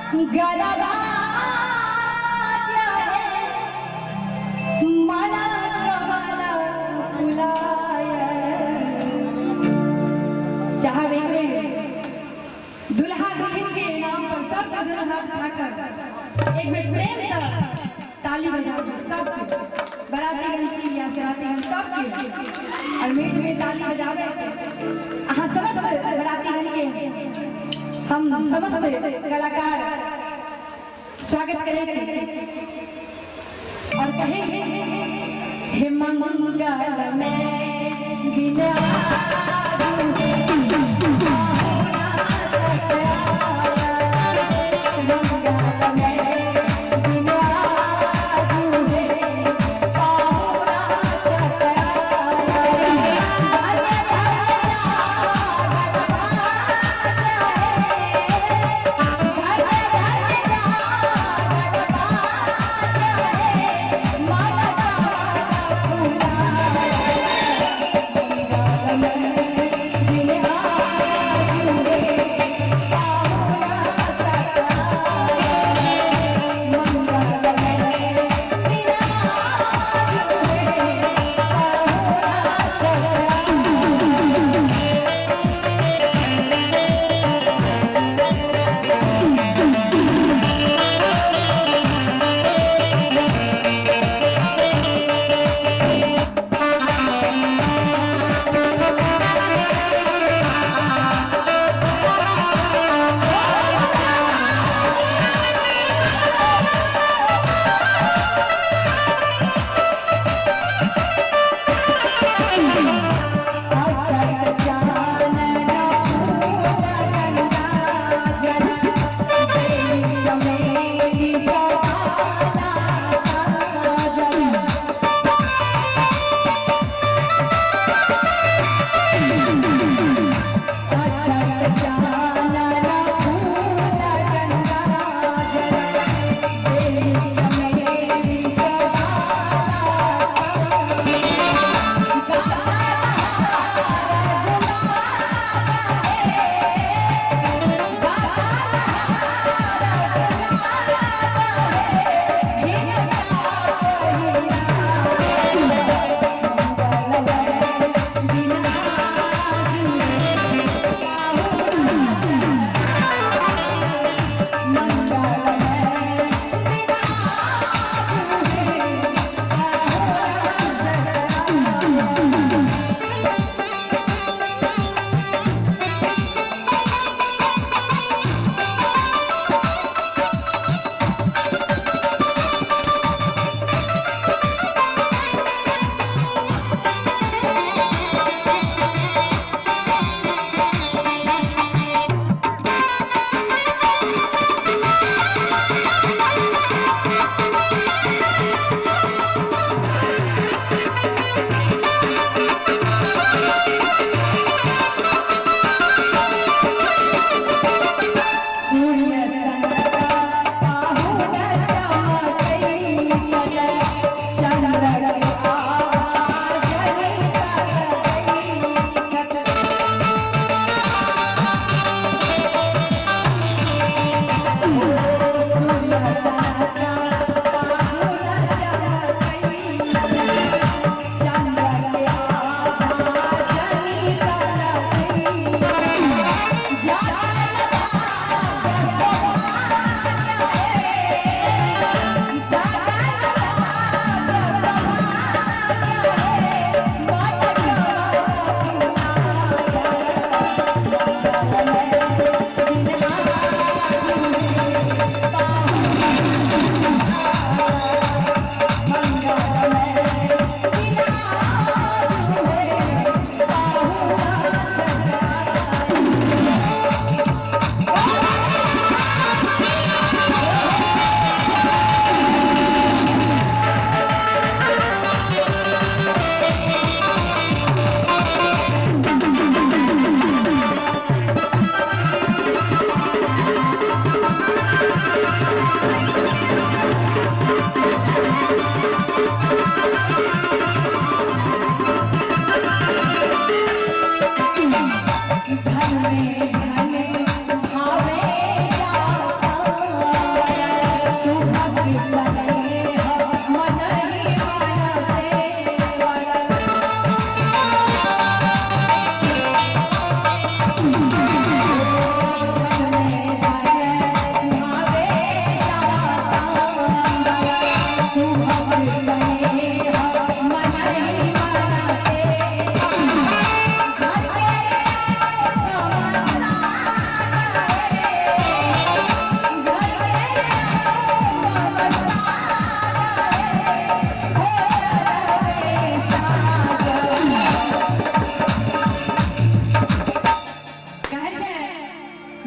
गलबा मना कमल फुलाय। चाहब एक बेर दुल्हा दुल्हन के नाम पर सबके दोनों हाथ उठाकर एक बेर प्रेम से ताली बजाओ सबके, बरातीगण छी या सरातीगण सबके, और मीठ में ताली बजावे। अहाँ समस्त बरातीगण के हम समस्त कलाकार स्वागत करेंगे और कहेंगे, हे मंगल में बिना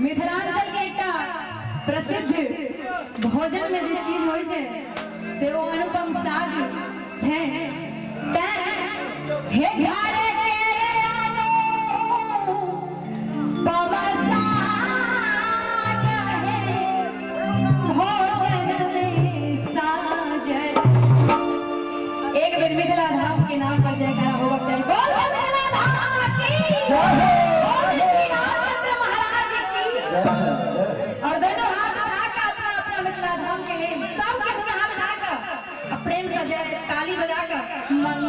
मिथिलांचल के एकटा प्रसिद्ध भोजन में जे चीज होइ छै से ओ अनुपम साग छै। तैं हे घर के रे अनुपम साग हे, भोजन में साजल। एक बेर मिथिला धाम के नाम पर जयकारा होबक चाही। बोल बोल मिथिला धाम की, बोल श्री रामचंद्र महाराज की। और दोनों हाथ उठा के अपना अपना मिथिला धाम के लिए सबके दोनों हाथ उठा कर और प्रेम से जय ताली बजा कर मंगल